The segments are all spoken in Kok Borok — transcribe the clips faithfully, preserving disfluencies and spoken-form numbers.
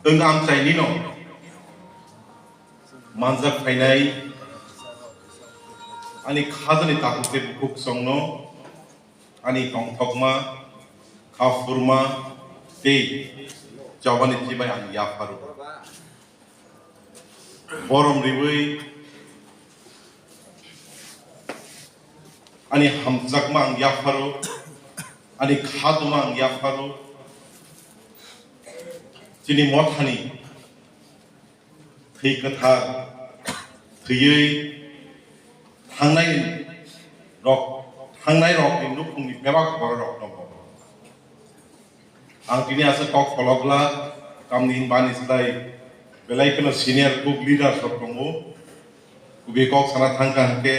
Chwng amchaini no manjak phainai ani khajani takhuk tei bukhuk chwngno, ani tongthokma, kha phurma tei chobani chibai ang yapharo. Borom riwi ani hamjakma ang yapharo, ani khajama ang yapharo. Chini mothani thwi kwthar thwiwi thangnai rok, thangnai rokni nukhungni bebak borok rokno bo. Ang tini aswk kok pholokla, tamni hwnba ani slai belai kheno senior kuk leaders rok tongo. Kubui kok sana thangkha hwnkhe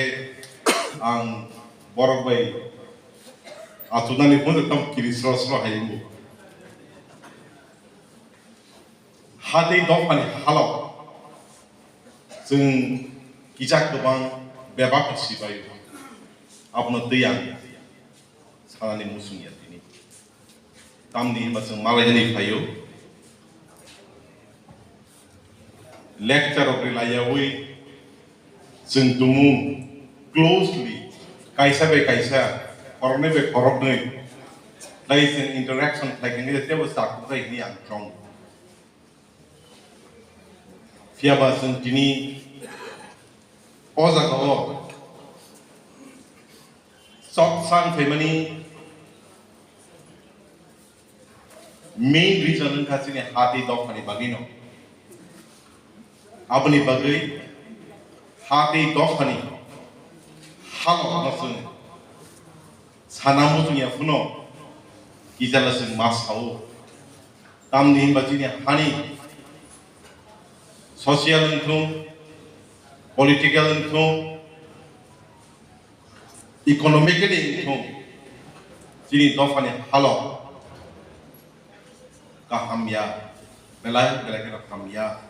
ang borok bai achuknani phone tam kiri sro sro hai wngo. Ha tei dophani halok chwng kisa kwbang bebak no sibaio. Abono twi ang sanani muchung ya tini. Tamni hwnba chwng malainani phaio. Lecture rok rilaiyaui chwng tumung closely kaisa bai kaisa, khoroknwi bai khoroknwi, tei chwng interaction khlai khe teibo chakukjai hwnwi ang chong. Phiya ba chwng tini o jaga o chopsa wng phaimani main reason wngkha chini ha tei dophani bagwino. Aboni bagwi ha tei dophani halokno chwng sana muchung ya phano kisa le chwng ma sao. Tamni hwnba chini hani social wngthung, political wngthung, economically wngthung, chini dophani halok kaham ya, belai belai kheno hamya.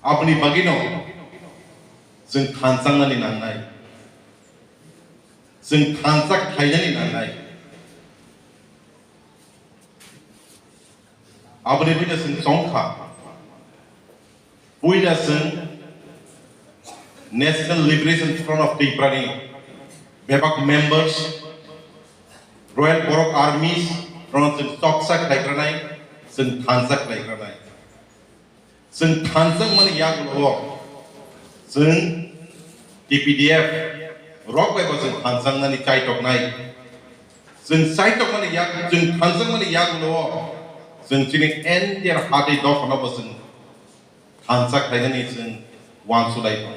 Aboni bagwino chwng thansangnani nangnai, chwng thansa khlainani nangnai. Aboni bagwino chwng chongkha. Puila chwng National Liberation Front of Tripura ni bebak members, Royal Borok Armies rokno chwng chopsa khlai granai, chwng thansa khlai granai. Chwng thansa mani yagulo chwng T P D F rok bai bo chwng thansa mani chaitoknai. Chwng chaitokmani yak, chwng thanjakmani yagulo chwng chini entire ha tei dophano bo chwng thansa khlainani chwng uansuk lai tongo.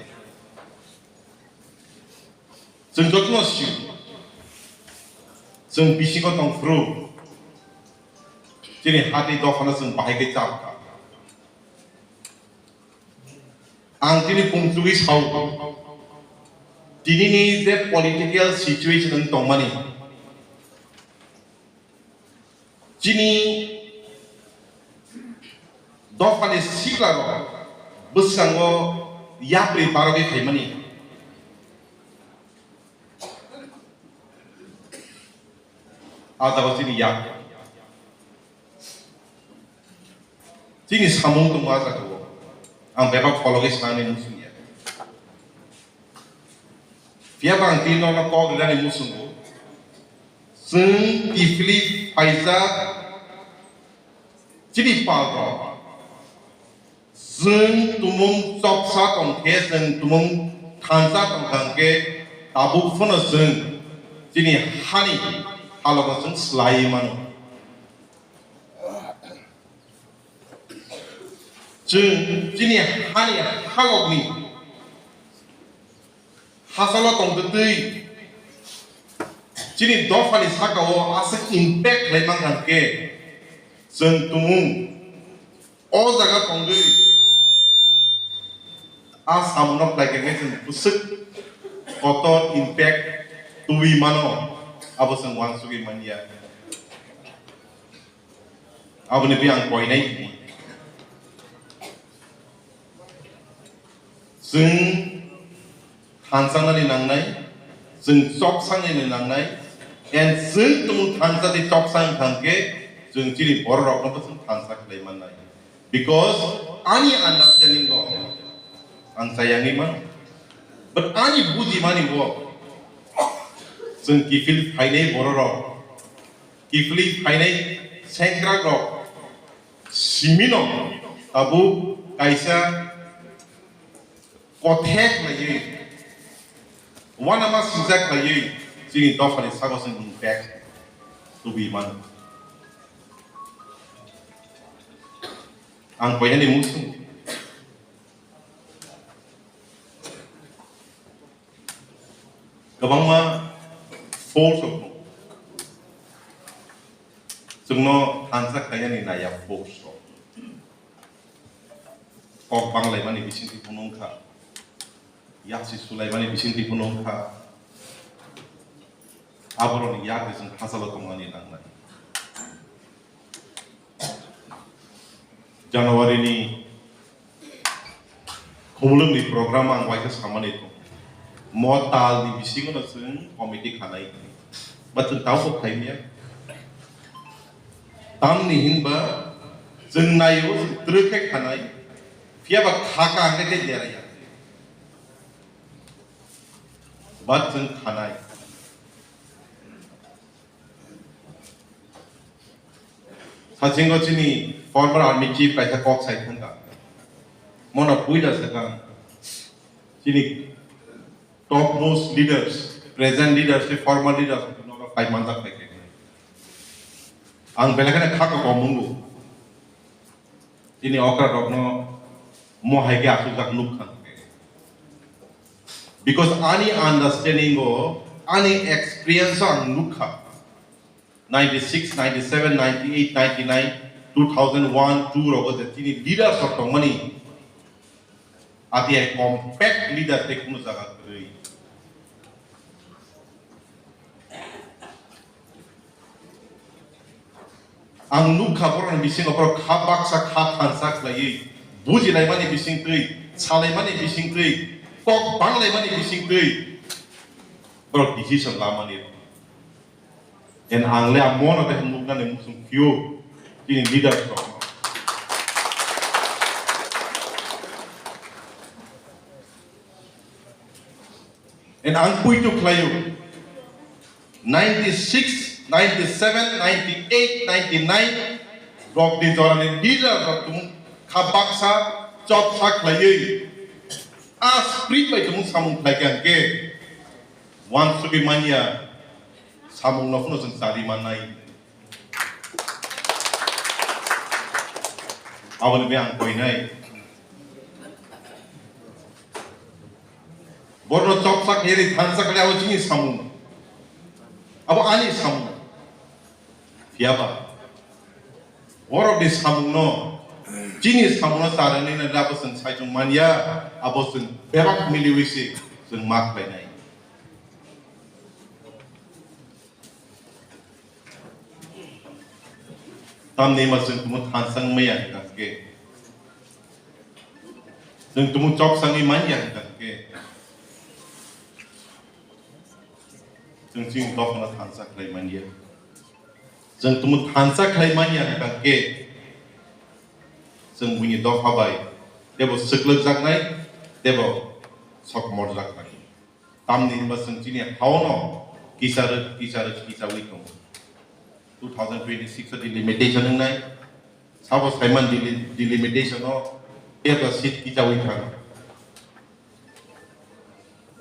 Chwng jotono sio, chwng bisingo tong phuru chini ha tei dophano chwng bahai khe chap kha. Ang tini pungsugwi sao, tinini je political situation wng tongmani, chini dophani siklarok bwskango yapri barogwi phaimani. A jaga chini yak. Chini samung tongo a jaga o. Ang bebak phologwi sanani muchung ya. Phiya ba ang tini nono kok rinani muchungo. Chwng kiphilwi phaijak chini palrok. Chwng tumung chopsa tong khe, chwng tumung thansa tong kha hwnkhe, tabuk phano chwng chini hani halogo chwng swlaiwi mano. Chwng chini hani halokni hachalo tongtwtwi chini dophani sakao aswk impact khlai mankha hwnkhe, chwng tumung o jaga tongwi a samungno khlai khe chwng bwswk kotor impact twiwi mano, abo chwng uansugwi manya. Aboni bagwi ang koinai tini. Chwng thansangnani nangnai, chwng chopsangnani nangnai, and chwng tumung thansa tei chopsa wng thang khe chwng chini bororokno bo chwng thansa khlai mannai. Because ani understanding o ang chayangwi mano, but ani bujimani o chwng kiphil phainai bororok, kiphilwi phainai sengkrakrok simino tabuk kaisa kothek laiwi, uanama swijak laiwi chini dophani sago chwng bag tubi mano. Ang koinani mung swngo. Kwbangma force rok tongo. Chwngno thansa khlainani naiya force rok. Kok banglaimani bisingtwi phano wngkha. Yaksi sulaimani bisingtwi phano wngkha. Aborokni yakni chwng hachalo tongmani nangnai. January ni Khumulwng ni program ang waisa samani tong. Mo tal ni bisingo no chwng committee khanai. Ba chwng tamo khaimya. Tamni hinba chwng naio chwng twrwk khe khanai. Phiya ba kha ka ang khe deraya. Ba chwng khanai. Sachingo chini former army chief kaisa kok sai thangka. Mono puila sakang. Chini topmost leaders, present leaders, tei former leaders, nono phai manjak phai khe. Ang belai kheno kha kok mungo. Chini okra rokno mo hai khe asukjak nuk kha. Because ani understanding o, ani experience o ang nuk kha. Ninety six, ninety seven, ninety eight, ninety nine, two thousand one, two rogo je chini leaders rok tongmani, ati hai compact leader tei kunu jaga kwrwi. Ang nukha borokni bisingo borok kha baksa kha thansa khlaiwi, bujilaimani bisingtwi, salaimani bisingtwi, kok banglaimani bisingtwi borok decision lamani. En ang le amo no de nuknani muchung phio chini leaders rok. En ang puitu khlaio ninety six, ninety seven, ninety eight, ninety nine rokni jorani leader rok tumung kha baksa chopsa khlaiwi a spirit bai tumung samung khlai kha hwnkhe uansugwi manya samung no phano chwng chari mannai. Aboni bagwi ang koinai. Borno chopsak heri thansa kali abo chini samung. Abo ani samung. Phiyaba. Borok ni samung no, chini samung no charani na abo chwng saichung manya, abo chwng bebak miliwi se chwng ma khlainai. Tamni ma chwng tumo thansa wngmaya hwnkha khe, chwng tumo chopsangwi manya hwnkha khe, chwng chini dophano thansa khlai manya. Chwng tumo thansa khlai manya hwnkha khe, chwng buini dopha bai tebo swklwkjaknai, tebo sok morjaknai. Tamni hwnba chwng chini hao no kisa rwk, kisa rwk, kisawi tongo. Two thousand twenty-six o delimitation wngnai. Sabo saiman deli-, delimitation o tebra seat kisawi thang.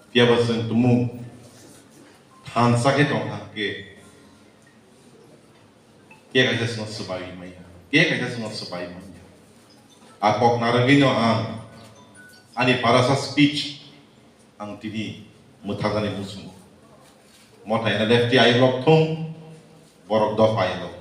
Phiya ba chwng tumung thansa khe tong thang khe. Khe kaisa chwngno swbai manya, khe kaisa chwngno swbai manya. A kok narwgwino ang ani parasa speech ang tini mwthajani muchungo. Motha ena lefty ayuk rok thung, borok dopha ayuk rok.